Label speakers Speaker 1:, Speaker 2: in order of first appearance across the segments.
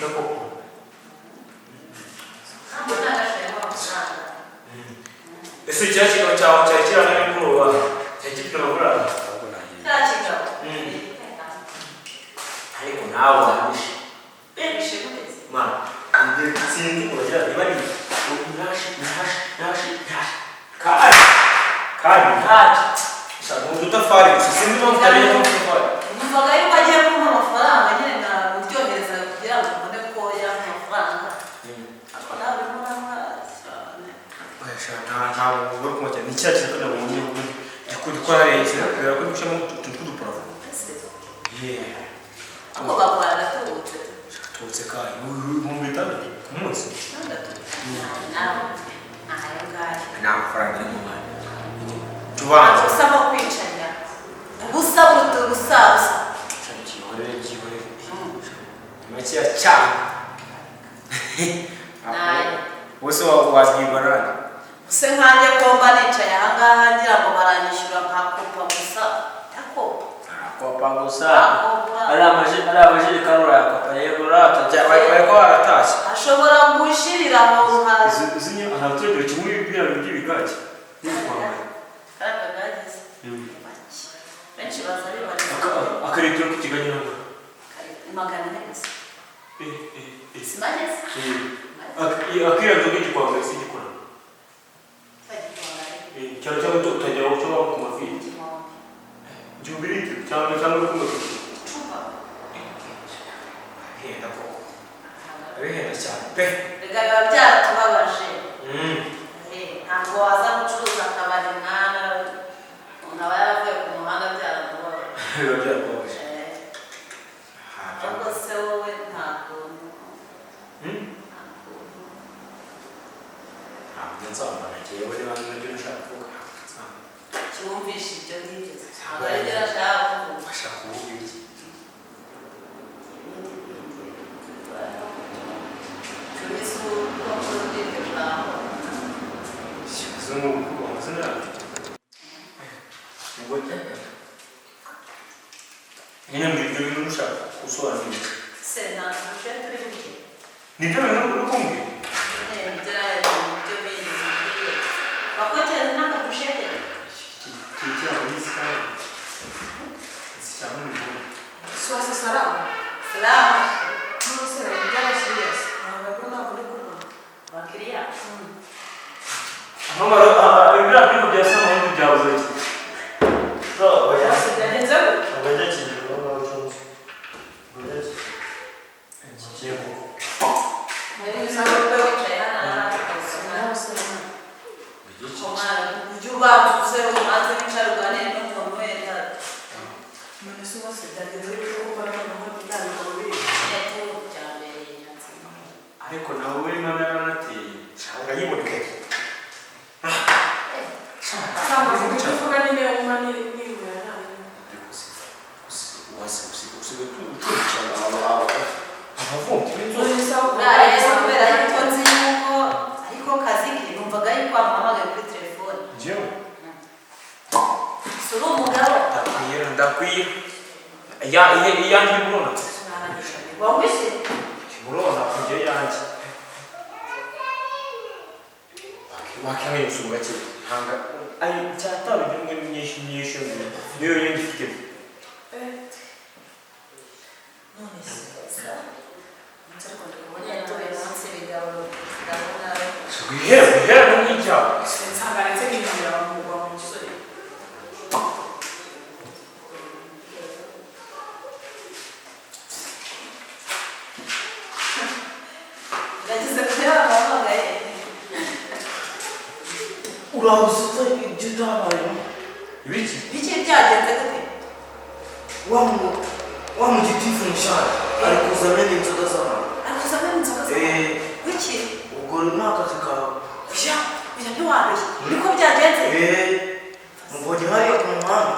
Speaker 1: Gutwika koko.
Speaker 2: Ntabwo nagashayemo amafaranga.
Speaker 1: Ese cya kigabo cyawe cyari kirana nimugoroba, cyari gifite amafaranga?
Speaker 2: Cya kigabo.
Speaker 1: Ariko nawe wabishe.
Speaker 2: Bishe gute?
Speaker 1: Mwana, sinzi uragira niba ari nashi nashi nashi nashi kandi ntacyo. Shaka mu dutafari gusa, sinzi impamvu utamenya ko udutafari.
Speaker 2: Numvaga yuko agiye kumpa amafaranga nyine, namuryohereza kugira ngo mbone ko yampa amafaranga. Ariko nawe urimo uranywa cyane.
Speaker 1: Oya sha, ntabwo uri kunywa cyane. Ni cya kintu nabonye gikora hariya kubera ko gushyiramo utuntu tw'uduparafu.
Speaker 2: Ese
Speaker 1: Yeah.
Speaker 2: ako bakora agatubutse?
Speaker 1: Tubutse kayo 6000 ku munsi.
Speaker 2: Nawe ayo ngayo.
Speaker 1: Ni amafaranga ari mu mwanya tubanza.
Speaker 2: Ntabwo usaba kwicarira ubusa, buruta ubusa busa.
Speaker 1: Byihorere, byihorere, makeya cyane.
Speaker 2: Nayo.
Speaker 1: Wese wabwirwa nande?
Speaker 2: Use nkanjye ko mba nicaye ahangaha ngira ngo baranyishyura, nkakopa gusa, ndakopa.
Speaker 3: Arakopa gusa.
Speaker 2: Nkakopa.
Speaker 3: Ari amajerekani urayakopa, yego rata.
Speaker 1: Bari ko baratashye.
Speaker 2: Ashobora gushirira aho nka
Speaker 1: Izi ni abaturage kimwe biriya by'ibigage n'ibikwambaye.
Speaker 2: Kariya kagageze make benshi baza bibariza.
Speaker 1: Akaritiro k'ikigage ntabwo.
Speaker 2: 400 gusa, si mageze.
Speaker 1: Akiriya nzoga igikwambaye si igikora cyangwa utajya ushobora ku mafi 1000 litiro cyangwa kumwe.
Speaker 2: Icupa.
Speaker 1: Bihenda koko, bihenda cyane pe.
Speaker 2: Reka biba byaratubabaje. Ntabwo waza gucuruza akabari mwana, umuntu aba yaravuye ku muhanda, byaramubabaje.
Speaker 1: Biba byarababaje.
Speaker 2: Ahubwo se wowe ntabwo nta kuntu.
Speaker 1: Ntabwo nsambana njyewe, niba nabyo nshaka kuvuga, ntabwo nsambana.
Speaker 2: Cyumvishe ibyo ngibyo, ntabwo aribyo nashaka kuvuga.
Speaker 1: Ashaka kuvuga iki?
Speaker 2: Cyumvise ubwoko bw'iryo jambo.
Speaker 1: Ikibazo ni uko amazina yacu ubwo nyine mbwira ibyo bintu ushaka gusobanura iki?
Speaker 2: Se nta bushete uri burye?
Speaker 1: Nibyo bintu uri kumbwira?
Speaker 2: Ibyo ibyo bindi bakokereza n'akabushete.
Speaker 1: Kiri n'isi kandi iki cyangwa umugore.
Speaker 4: Swasa salama.
Speaker 2: Salama.
Speaker 4: None se byarashyiriye ntabwo ntabwo uri kubona.
Speaker 2: Abakiriya.
Speaker 1: Amamaro ibiriya bintu bya samahindi byabuze iki?
Speaker 4: Byose byagenze gute?
Speaker 2: Muri rusange wicaye hano
Speaker 4: Nawe
Speaker 2: Komara, ujye ubanza uze ubanze wicare uganire n'umuntu wenda.
Speaker 4: None se bose byagenze gute kuko mbona noneho byabikora biri?
Speaker 2: Yetu byambereye inyanzira.
Speaker 1: Ariko nawe urimo yaranateye urayiboneka.
Speaker 4: Cyangwa se kuvuga nyine wumva nibura nawe. None se aho
Speaker 2: Uriya rero kubera yuko nzi yuko ariko kazi ke, numvaga yuko wamuhamagaye kuri telefone.
Speaker 1: Njyewe?
Speaker 2: Si uri umugabo?
Speaker 1: Ndakwiye, ndakwiye ya iyanjye murona.
Speaker 2: Wangwise?
Speaker 1: Murona kujya iyanjye wakeneye gusumba cye ntanga ayo cyatanu byumwe myinshi myinshi niyo yindi mfite.
Speaker 4: None se ariko ndikubona.
Speaker 2: Yetu uyu munsi bigabo ndabona.
Speaker 1: Guhera guhera no mw'icyaha.
Speaker 4: Nsanga ndetse n'inzira wa musore.
Speaker 2: Ndageze kuri bamuhamagaye.
Speaker 5: Urabuze ibyo utabayemo.
Speaker 1: Ibiki?
Speaker 2: Biki byagenze gute?
Speaker 5: Wa mu gitifu mushaje ari kuza amena inzoga z'abantu.
Speaker 2: Ariko amena inzoga zawe?
Speaker 5: Eh.
Speaker 2: Wiki?
Speaker 5: Ubwo ni akazi kawe.
Speaker 2: Oya, oya, ntiwabeshye, niko byagenze?
Speaker 5: Eh, mubonye hariya ku muhanda.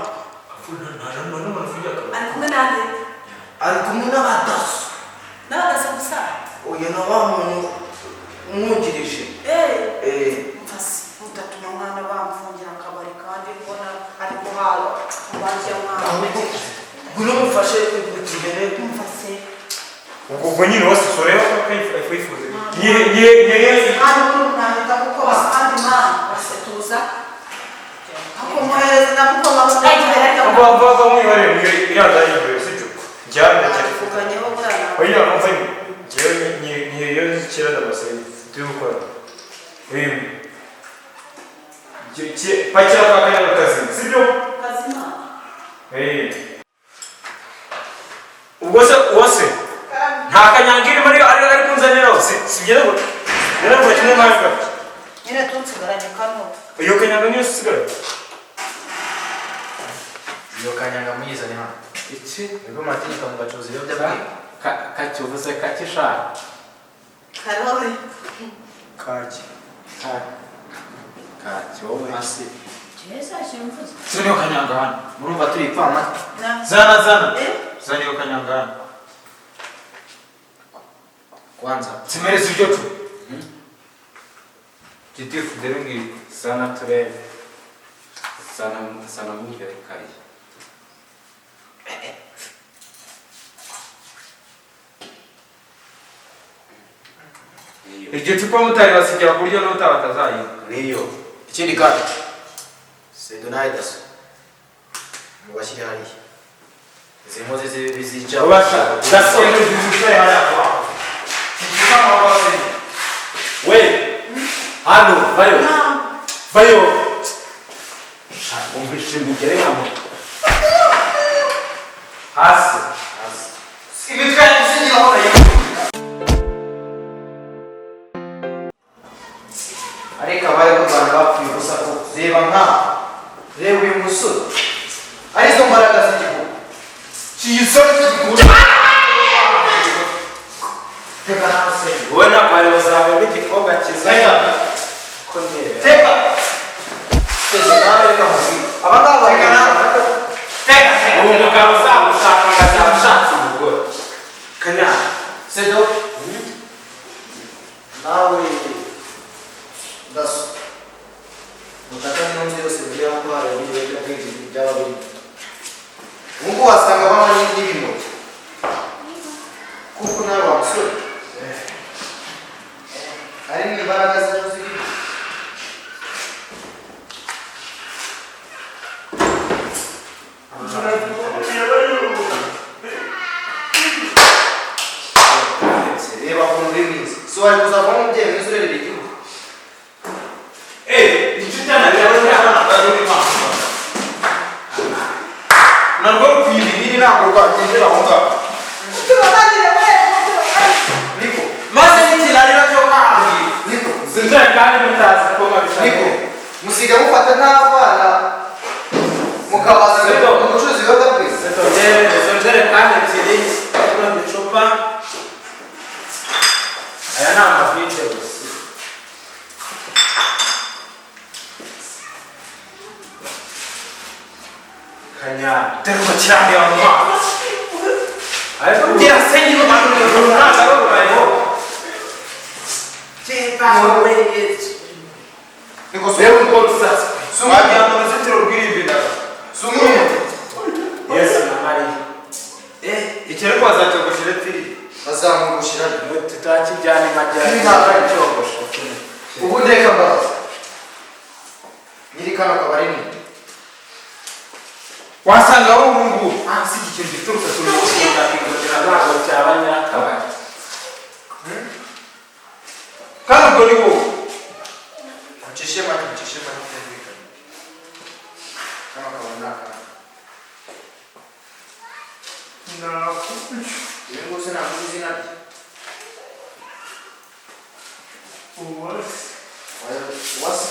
Speaker 2: Ari kumwe nande?
Speaker 5: Ari kumwe n'abadaso.
Speaker 2: N'abadaso gusa?
Speaker 5: Oya, na wa muntu umwungirije.
Speaker 2: Eh.
Speaker 5: Eh.
Speaker 4: Mfasi utatuma mwana bamfungira akabari kandi mbona ari guhaha ubanjye mwana.
Speaker 5: Ahubwo ngwino mufashe tugende.
Speaker 4: Mfase.
Speaker 1: Ubwo nyine wose soreba ko kayifuze. Nye nye nye
Speaker 4: Kandi nahita gukoma kandi mwana bose tuza. Akomuhereza ndamukoma ndamuhereza.
Speaker 1: Aba mwihorere mwihorere yihorere sibyo? Njyana ndakira.
Speaker 2: Tuganyeho bwana.
Speaker 1: Oya umva njyewe ni iyo kera ndabasaba turi gukora. Pakira kwa kanya kazi sibyo?
Speaker 2: Kazima.
Speaker 1: Ubwo se uwase nta kanyanga irimo ari kunzanira si byiza ngo rero ngo kimwe nawe gato.
Speaker 4: Nyine tunsigaranye kano.
Speaker 1: Iyo kanyanga niyo usigaranye.
Speaker 5: Iyo kanyanga muyizane hano.
Speaker 6: Iki?
Speaker 5: Nibwo muratinyuka mugacuruza ibiyobyabwenge.
Speaker 6: Kakivuze kakishaka.
Speaker 2: Karori.
Speaker 1: Kaki.
Speaker 6: Kaki wowe.
Speaker 5: Hasi.
Speaker 2: Jesa shimfuza.
Speaker 1: Zana iyo kanyanga hano.
Speaker 5: Murumva turi ipfamatwi.
Speaker 1: Zana zana. Zana iyo kanyanga hano.
Speaker 5: Kwanza.
Speaker 1: Simereza ibyo tu. Gitifu dore ngibi.
Speaker 6: Zana turebe. Zana zana mwibere kariya.
Speaker 1: Iryo cupa mutari basigira ku buryo n'utaba atazayiba.
Speaker 6: Niyo.
Speaker 5: Ikindi kandi Sedo nawe Daso mubashyire hariya. Izi nkozi z'ibibi zica.
Speaker 1: Ubasha. Daso wicaye hariya kwa.
Speaker 6: We. Hano vayo. Vayo. Umvishe imigere hano. Hasi. Hasi.
Speaker 5: Imitwe yanjye singira aho nayiba. Ariko abari b'u Rwanda bapfuye ubusa ko reba nka reba uyu musore arizo mbaraga z'igihugu kigisore cy'igihugu teka nawe se
Speaker 6: Wowe n'abayobozi bawe b'igikobwa cyiza. Ko ndeba.
Speaker 5: teka twese nawe reka mubwire aba ngaba teka nawe teka
Speaker 6: Uwo mugabo uzagushaka ngo azaba ashatse umugore.
Speaker 1: Kanyanga.
Speaker 5: Sedo nawe Daso mutaka n'inzu yose muri aho hari ibiyobyabwenge byaba birimo ubu ngubu wasanga banywa n'ibimogi kuko nawe wa musore ari n'imbaraga z'ejo z'igihugu. Reba ukuntu uri mwiza so wari kuzavamo umubyeyi mwiza urerera igihugu. Narwo rukwiye ibinini ntabwo rwagendera aho ngaho. Niko.
Speaker 1: Maze n'ikinanira cyo kambwira.
Speaker 5: Niko.
Speaker 6: Zinjira kandi mutazi ko mabishaka.
Speaker 5: Niko. Musiga mufata n'abana mukabazana mu bucuruzi bw'ibiyobyabwenge.
Speaker 6: Zongere kandi ebyiri tuno ducupa. Aya ni amavide gusa. Kanyanga.
Speaker 1: Terwa cyane wa mama.
Speaker 6: Ariko
Speaker 1: Gira senyi no ntabwo ari urubaye.
Speaker 5: Niko
Speaker 1: Reba uko rusatse.
Speaker 5: Sumwe.
Speaker 1: Wagira ngo uruzitiro rw'irimbinaga.
Speaker 5: Sumwe umuti.
Speaker 6: Yesu na Mariya.
Speaker 1: Icyo ariko bazacyogoshera tiri.
Speaker 5: Bazamugushira.
Speaker 6: Tutakijyana
Speaker 5: Kiri ntabwo ari
Speaker 6: cyogosho.
Speaker 5: Ubundi reka mbabaze. Nyiri kano kabari ni nde?
Speaker 1: Wasanga ari ubu ngubu. Ah, si iki kintu gifite urusatsi rw'umuhondo.
Speaker 6: Ntabwo cyaba nyirakabari.
Speaker 1: Kandi ubwo ni wowe.
Speaker 5: Mucishe make, mucishe make byumvikane. Kano kabari ni akana. Uyu nguyu sinamenya izina rye. Uwase.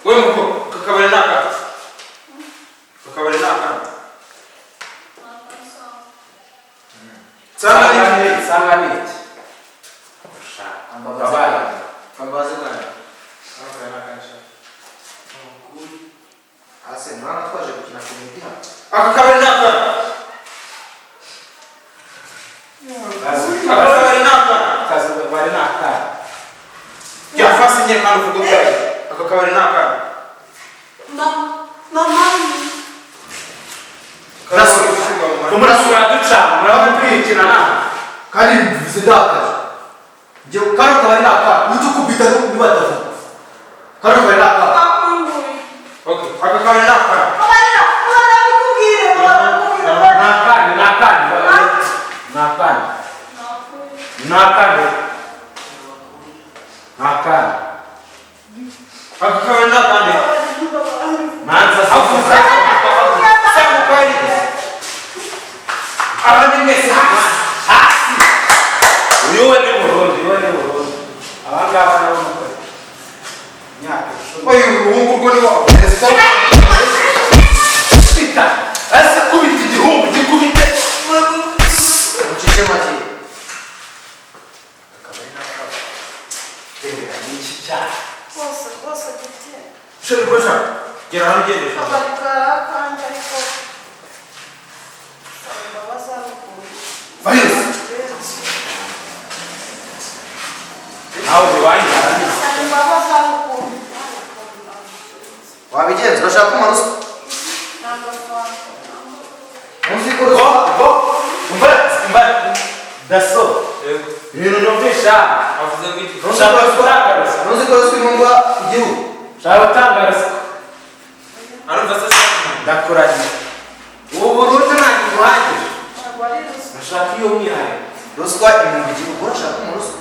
Speaker 1: We muko, aka kabari ni akana. Aka kabari ni akana. Nsanga ni iki?
Speaker 6: Nsanga ni iki? Babaye.
Speaker 5: Ambabaze mwana. Kano kabari ni akana sha. Ase mwana twaje gukina komedi hano.
Speaker 1: Aka kabari ni akana. Aka kabari ni akana.
Speaker 6: Akazi bari ni akana.
Speaker 1: Yafase nyine mwana uvuga ko ari. Aka kabari ni akana.
Speaker 4: Mama.
Speaker 1: Daso.
Speaker 6: Murasura duca, murabona twikina nawe.
Speaker 5: Kandi Nagukubise ndakaye. Njye kano kabari ni akana. Uhita ukubita nibatavuga. Kano kabari ni akana.
Speaker 1: Okay, aka kabari ni akana. Ni akana. Aka kabari ni akana. Manza abandi mwese hasi. Uyu we ni Burundi, uyu we ni Burundi. Abangaba nabo mukore. Myaka icumi.
Speaker 5: Oyu ruhungu rwo ni wawe.
Speaker 1: Kubita. Ese kubita igihumbi gikubite.
Speaker 5: Ucishe make. Akabari ni akana.
Speaker 1: Reba ni iki cyaha.
Speaker 4: Rwose giti.
Speaker 1: Sheri rwose. Gera hano ugende.
Speaker 4: Akabari kari akanjye ariko. Saba imbabazi ari ukuntu.
Speaker 5: Various.
Speaker 1: Nawe ntiwanyara.
Speaker 4: Saba imbabazi ari ukuntu.
Speaker 5: Wabigenza urashaka kumpa ruswa?
Speaker 4: Ntabwo fanta.
Speaker 5: Ntuzi ko ruswa
Speaker 1: Go, umva, umva. Daso. Ibintu numvisha.
Speaker 6: Avuze ngo iki?
Speaker 1: Ushaka gutanga ruswa.
Speaker 5: Ntuzi ko ruswa imungwa igihugu?
Speaker 1: Ushaka gutanga ruswa.
Speaker 6: Arumva se se.
Speaker 1: Ndakuranye. Ubu Burundi ntabwo buhagije.
Speaker 4: Ntabwo ari ruswa.
Speaker 1: Urashaka iyo mwihariko.
Speaker 5: Ruswa imungwa igihugu. Urashaka kumpa ruswa?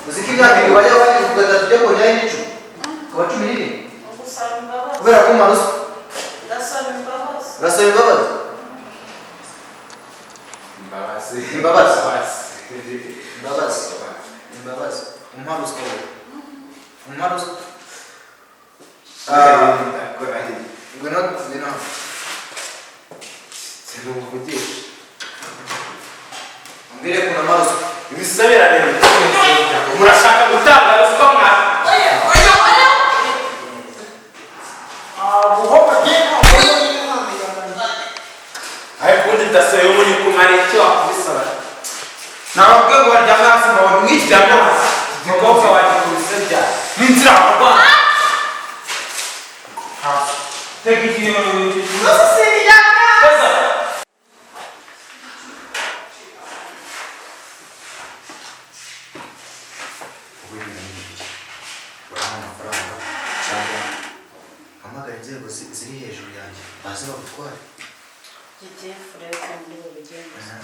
Speaker 5: Uzi ko imyaka ibiri wajya wagize ugahita tujya kongeraho indi icumi? Ukaba 17.
Speaker 4: Gusaba imbabazi.
Speaker 5: Kubera kumpa ruswa.
Speaker 4: Ndasaba imbabazi.
Speaker 5: Urasaba imbabazi?
Speaker 6: Imbabazi.
Speaker 5: Imbabazi. Imbabazi. Imbabazi. Umpa ruswa wowe. Umpa ruswa.
Speaker 6: Ndakuranye.
Speaker 5: Ngwino, ngwino.
Speaker 6: Sinumuvugisha.
Speaker 5: Umbwire ukuntu ampa ruswa.
Speaker 1: Ibisabirane. Murashaka gutanga ruswa mwa. Ariko ubundi daso yo muri kumara icyo wakubisaba.
Speaker 6: Nababwiye ngo baryame hasi ngo
Speaker 1: Mwiryamye hasi. Umukobwa wagikubise bya.
Speaker 6: N'inzira abarwayi. Hasi. Teka ikintu.
Speaker 4: Gusa sinjyana.
Speaker 1: Koza.
Speaker 5: Uraha amafaranga cyangwa hamagara inzego ziri hejuru yanjye baze bagutware.
Speaker 2: Gitifu rero kandi bubigenza.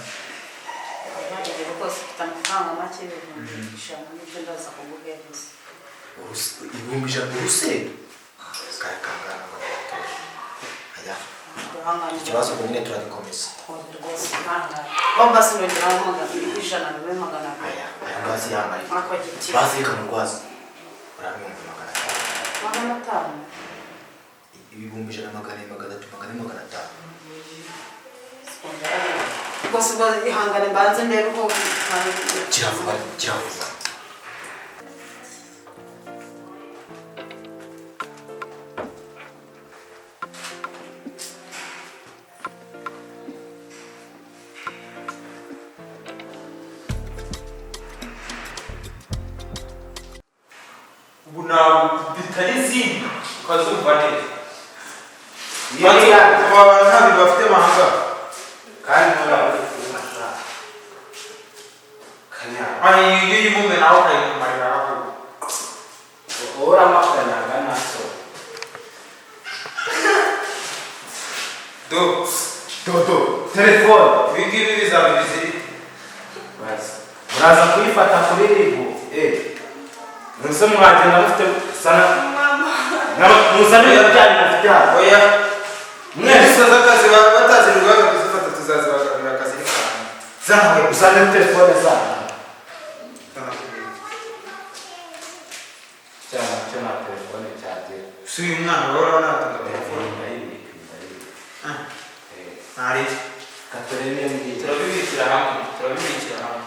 Speaker 2: Abandi rwose ufite amafaranga make 100,000 nibyo ndaza kuguhereza.
Speaker 5: 100,000 urusenda kayakangana ngo aya ikibazo ubwo nyine turagikomeza.
Speaker 2: Rwose ihangane. Wamba sinongeraho 100 bibe 200.
Speaker 5: Aya aya ngazi yambaye.
Speaker 2: Ako gitifu.
Speaker 5: Bazi reka murwaze. Uramwumva 500.
Speaker 2: 500.
Speaker 5: 100,000 400 300 400 500.
Speaker 2: Rwose ubwo ihangane mbanze ndebe uko
Speaker 5: kiravuga kiravuga.
Speaker 1: Ubu ntabwo bitari izindi ukazumva neza.
Speaker 6: Aba bantu nta bintu bafite amahanga.
Speaker 1: Kandi murabona amafaranga. Kanyanga.
Speaker 6: Ari iyo yimume nawe ukayimumarira aho.
Speaker 1: Urama kanyanga naso.
Speaker 6: Do.
Speaker 1: Dodo. Telefone.
Speaker 6: Ibi ngibi bizaba biziri.
Speaker 1: Bazi. Muraza kuyifata kuri ribu. Mwese mwagenda mufite sana. Muzane ibintu byanyu mufite hano.
Speaker 6: Oya.
Speaker 1: Mwese
Speaker 6: z'akazi batazirirwa bakazifata tuzazibagarurira akazi n'ifaranga.
Speaker 1: Zawe uzane telefone zanyu. Cyane cyo na telefone cyagera.
Speaker 6: Si uyu mwana bahora natunga telefone.
Speaker 1: Ndayibika ndayibika.
Speaker 6: Ntari.
Speaker 1: Katore niyo ngiyo.
Speaker 6: Turabibikira hamwe, turabibikira hamwe.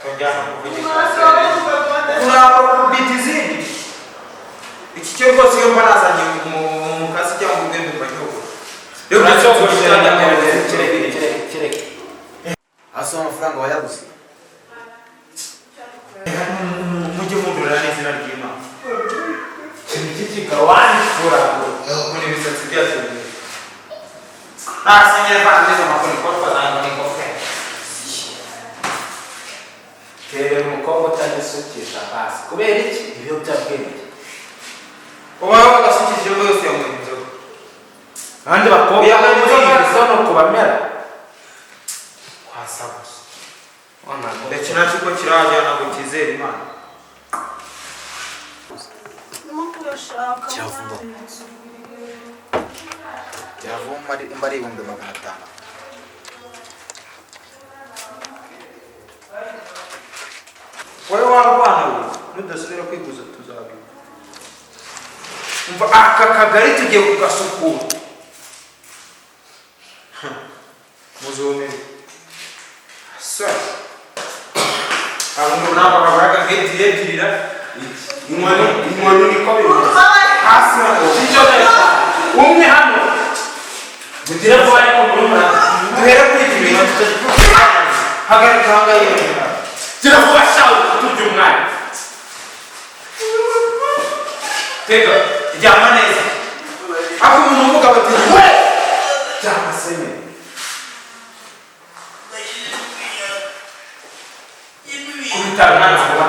Speaker 6: Tujyana kuvugisha. Uraba kubita izindi. Iki cyo rwose iyo mba nazanye mu kazi cyangwa ubwembe mba nyogosha. Rero
Speaker 1: Kereke.
Speaker 5: Hasi amafaranga wayabuze.
Speaker 6: Mujye mundurira n'izina ry'Imana.
Speaker 1: Ikintu cy'ikigabo wandikura ngo.
Speaker 6: Ukuntu ibisatsi byacu bimeze. Ntasenyera vangiza amakuru.
Speaker 7: Agasukisha hasi kubera iki? Ibiyobyabwenge.
Speaker 6: Ubaho agasukisha yose yanyweye inzoga.
Speaker 7: Abandi bakobwa
Speaker 6: Yanyweye inzoga.
Speaker 7: zo ni uko bamera.
Speaker 6: Kwasa gusa. Ndetse nacyo uko kirajya ntabwo cyizera Imana.
Speaker 5: Kiravuba. Kiravuba imba ari 500,000.
Speaker 6: Wowe warwana we nudasubira kwiguza tuzabiba. Umva aka kagari tugiye kugasukura. Muzumire. Sasa. Abo ngo nabo babaga nk'ebyiri ebyirira.
Speaker 1: Inkoni inkoni niko bimeze.
Speaker 6: Hasi hano.
Speaker 7: Icyo neza. Umwe hano. Mugire vuba ariko murumuna.
Speaker 6: Duhere kuri iki bintu. Hagarika ahangaha iyo.
Speaker 7: Gira vuba shawe turya umwanya.
Speaker 6: Tega, ryama neza. Ako umuntu uvuga bati we.
Speaker 7: Cyangwa se nyine. Kubita umwana vuba.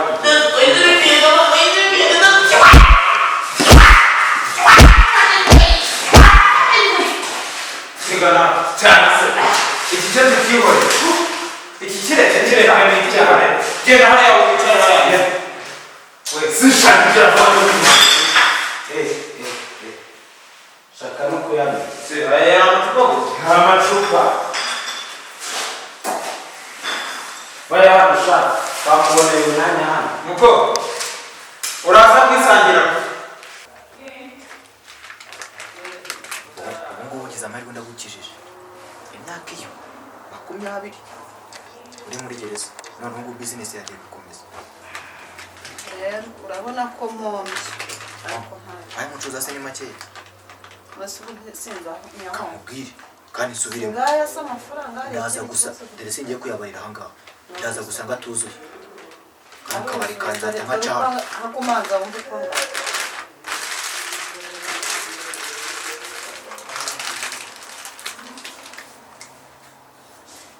Speaker 6: Tega nawe.
Speaker 7: Cyangwa se.
Speaker 6: Iki cyo tukibone. Iki kireke kireke ni icyaha. Genda hariya wicara hariya. We.
Speaker 7: Sinshaka kugira vuba no kunywa.
Speaker 6: Eh, eh, eh.
Speaker 7: Shaka no kuyanywa.
Speaker 6: Se aya amacupa gusa.
Speaker 7: Nta macupa. Baya hano shaka. Bakuboneye umwanya hano.
Speaker 6: Muko. Uraza kwisangira.
Speaker 5: Ubu ngubu ugize amahirwe ndagukijije. Imyaka iyo 20 uri muri gereza. None ubu business yagiye gukomeza.
Speaker 4: Rero urabona ko mpombye. Ariko nta
Speaker 5: Ayo mucuruza se ni makeya.
Speaker 4: basi ubu sinza nyahomba.
Speaker 5: Kamubwire kandi nsubiremo.
Speaker 4: Ngaya se amafaranga hari
Speaker 5: Ndaza
Speaker 4: ikindi
Speaker 5: gusa
Speaker 4: kibazo?
Speaker 5: dore singiye kuyabarira aha ngaha. Ndaza gusa ngo atuzuye. Kandi akabari kanzata nka cana.
Speaker 4: Hakumanza wumve ko ngana.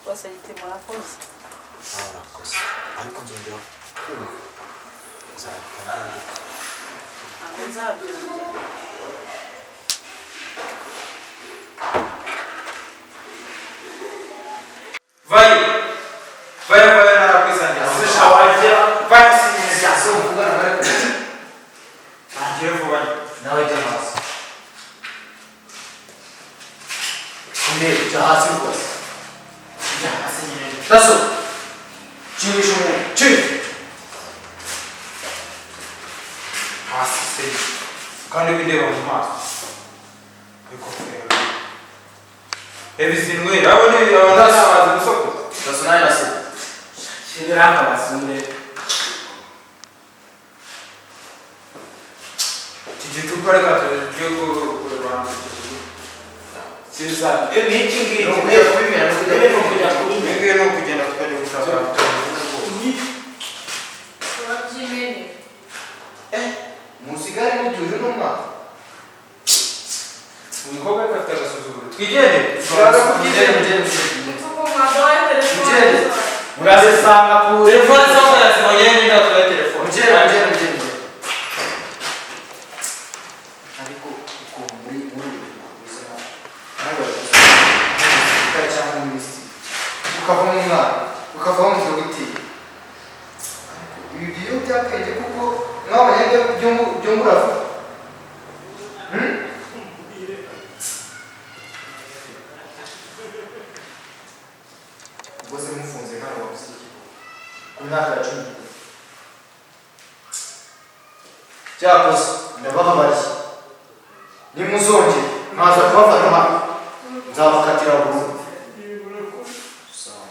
Speaker 4: Bose yiti murakoze.
Speaker 5: Nawe urakoze. Ariko nzongera kumva. Nzabikora neza.
Speaker 4: Ntabwo nzabyongera.
Speaker 6: Vayo. Vayo vayo narakwisangira.
Speaker 7: Sisha wajya.
Speaker 6: Vayo sinzi.
Speaker 5: Se uvugana nawe
Speaker 6: Ngiye vuba.
Speaker 5: nawe jya hasi. Kumbe jya hasi rwose.
Speaker 6: Jya hasi nyine.
Speaker 5: Daso. Kinisha umuntu. Ki.
Speaker 6: Hasi se. Kandi bindeba mu maso. Ariko kureba. Reba izi nwera. Abo ni abantu bazi gusokoza.
Speaker 5: Daso nawe nase.
Speaker 7: Shindira hano basunde.
Speaker 6: Iki gicupa reka tugiye kureba.
Speaker 7: Kiza. Ni iki ngiki?
Speaker 5: Ni ukujya kubimena no kujya
Speaker 7: Ni ukujya kubimena.
Speaker 6: Ibi ngibi ni ukugenda tukajya gushaka.
Speaker 2: Turabyimenye.
Speaker 5: Musigare mutuje n'umwana.
Speaker 6: Umukobwa ariko afite agasuzuguro. Twigende.
Speaker 5: Ushaka kubyizera mugende mugende.
Speaker 4: Kuko mwaduhaye telefone.
Speaker 5: Mugende.
Speaker 7: Murazisanga ku
Speaker 6: Telefone zabo yazibonye n'inda kuri telefone.
Speaker 5: Mugende mugende mugende. Ariko uko muri muri ubuzima nawe umusirikare cyangwa umuminisitiri ukavamo umwana ukavamo umudogiteri. Ariko ibi biyobyabwenge kuko mwabonye byungura vuba. Ubwo se mufunze nk'abo babuze iki ku myaka ya 10 cyakoze ndabababariye nimuzongere nkaza kubafata hano nzabakatira burundu. Sawa.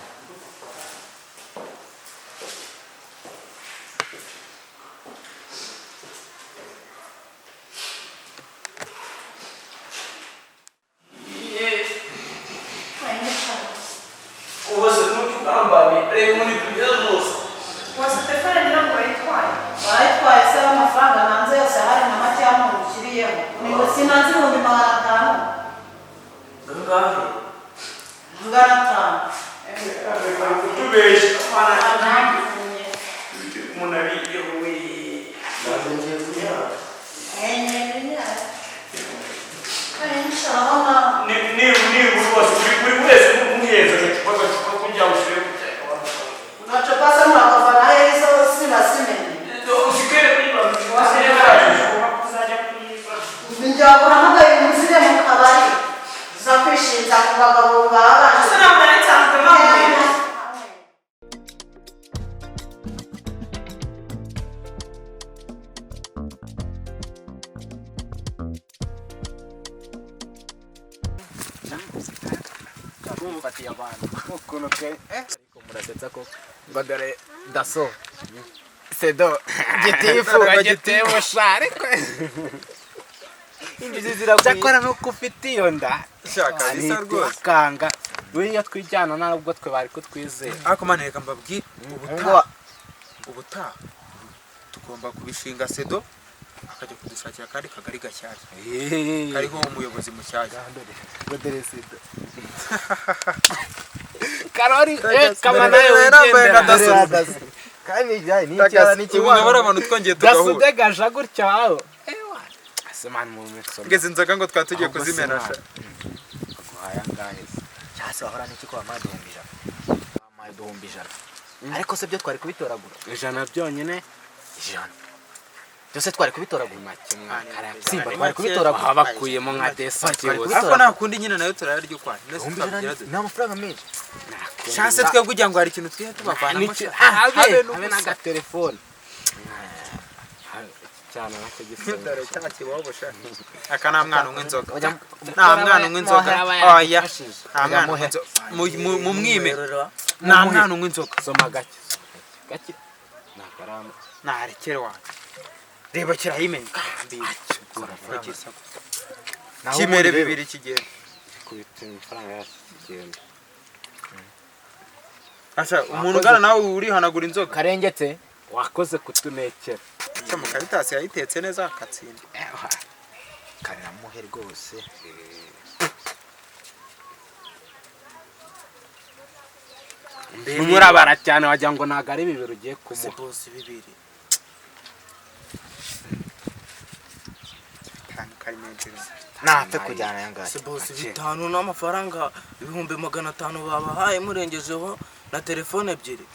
Speaker 3: Ubu se ntukigambane reba muri kugeza zose.
Speaker 4: Wose telefone ngira ngo bayitwaye.
Speaker 2: Barayitwaye se amafaranga hanze yose ahari na make y'amuntu ushyiriyeho. Niba sinanze 500,000.
Speaker 3: Angahe?
Speaker 2: 500.
Speaker 1: Kutubesha.
Speaker 2: Nanjye
Speaker 1: Umuntu ariyeho.
Speaker 8: Ukuntu ke murasetsa koko. Ngo dore daso. Sedo gitifu gitifu sha ariko
Speaker 5: Injizi ziragwira.
Speaker 8: Cyakora nuko ufite iyo nda.
Speaker 6: Shaka bisa rwose.
Speaker 8: Akanga. Buriya twijyana ntabwo twe bari kutwizera.
Speaker 6: Ariko man, reka mbabwire, ubutaha ubutaha tugomba kubishinga Sedo akajya kudushakira akandi kagari gashyashya kariho umuyobozi mushyashya.
Speaker 5: Dore Sedo.
Speaker 8: Karori kama nawe wigendera.
Speaker 5: Dore daso. Kandi ijyaye ni icyara ni
Speaker 6: Ubu nkaba ari abantu twongeye tugahura.
Speaker 8: Gasudegaje gutya aho. Ewa. Ase man mu mitso.
Speaker 6: Ngeze inzoga ngo twari tugiye kuzimena sha.
Speaker 8: Aguhaye angahe se?
Speaker 5: Cyase wahora n'iki ko wampaye 100,000? Wampaye 100,000. Ariko se byo twari kubitoragura?
Speaker 8: 100 byonyine.
Speaker 5: 100. Byose twari kubitoragura.
Speaker 8: Make mwakara.
Speaker 5: Simba twari kubitoragura.
Speaker 8: Baba bakuyemo nka desa
Speaker 5: Twari
Speaker 8: byose.
Speaker 6: Ariko nta kundi nyine, nayo turayarya ukwayo. Mbese
Speaker 5: 100,000
Speaker 6: twabigira dute?
Speaker 5: ni amafaranga menshi.
Speaker 6: Shanse twebwe kugira ngo hari ikintu twihe tubavanamo sha.
Speaker 8: Habe
Speaker 6: Habe
Speaker 8: habe
Speaker 6: n'ubusa.
Speaker 8: n'agatelefone. Cyane nacyo gisonga.
Speaker 6: Dore cya kibobo sha. Aka nta mwana unywa inzoga.
Speaker 5: Bajya
Speaker 6: Nta mwana unywa inzoga. Oya. Nta mwana unywa inzoga. Mumwime. Nta mwana unywa inzoga.
Speaker 8: Soma gake. Gake. Nakaramu.
Speaker 6: Narekere wanjye. Reba kirayimenya. Kimere bibiri kigenda.
Speaker 8: Kubita amafaranga yacu kigenda.
Speaker 6: Asha umuntu ungana nawe urihanagura inzoga.
Speaker 5: Karengetse.
Speaker 8: Wakoze kutunekera.
Speaker 6: Cyo mu karitasi yayitetse neza akatsinda.
Speaker 5: Kariramuhe rwose.
Speaker 8: Murabara cyane wagira ngo ntabwo ari bibiri ugiye
Speaker 3: Se
Speaker 8: kumuha.
Speaker 3: boss bibiri.
Speaker 6: 5 kari menshi.
Speaker 5: Napfe kujyana aya ngaya.
Speaker 3: Se boss 5 n'amafaranga 500,000 babahaye murengejeho na telefone ebyiri.